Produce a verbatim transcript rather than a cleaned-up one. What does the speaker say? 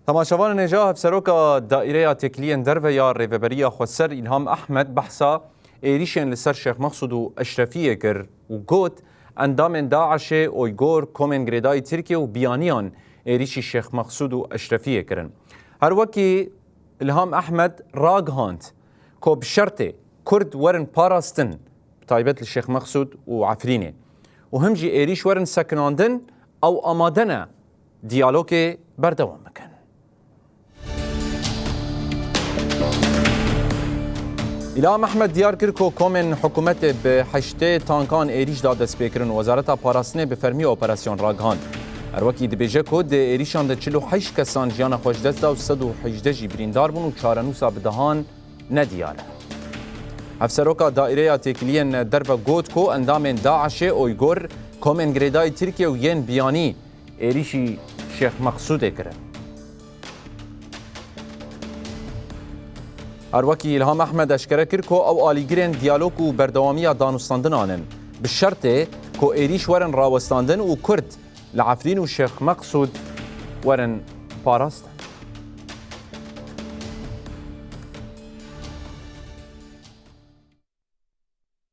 Temaşevanên hêja, Hevseroka Daîreya Têkiliyên Derve ya Rêveberiya Xweser Îlham Ehmed behsa êrîşên li ser Şêx Mexsûd û Eşrefiyê kir û got, endamên DAIŞê, Oygor, komên girêdayî Tirkiye û biyaniyan êrîşî Şêx Mexsûd û Eşrefiyê kirin. Her wekî Îlham Ehmed ragihand ku bi şertê Kurd werin parastin, bi taybet li Şêx Mexsûd û Efrînê, û him jî êrîş werin sekinandin, ew amade ne diyalogê berdewam bikin. Îlham Ehmed diyar kir ku komên hikûmetê bi heştê tankan êrîş da destpêkirin û Wezareta Parastinê bi fermî operasyon ragihand. Her wekî dibêje ku di êrîşan de çil û heşt kesan jiyana xwe ji dest da û sed û hejdeh jî birîndar bûn û çarenûsa bi dehan nediyar e. Hevseroka Daîreya Têkiliyên Derve got ku endamên DAIŞê, Oygor, komên girêdayî Tirkiye û yên biyanî êrîşî Şêx Mexsûdê kirin. Her wekî Îlham Ehmed eşkere kir ku ew alîgirên diyalog û berdewamiya danûstandinan in, bi şertê ku êrîş werin rawestandin û Kurd li Efrîn û Şêx Mexsûd werin parastin.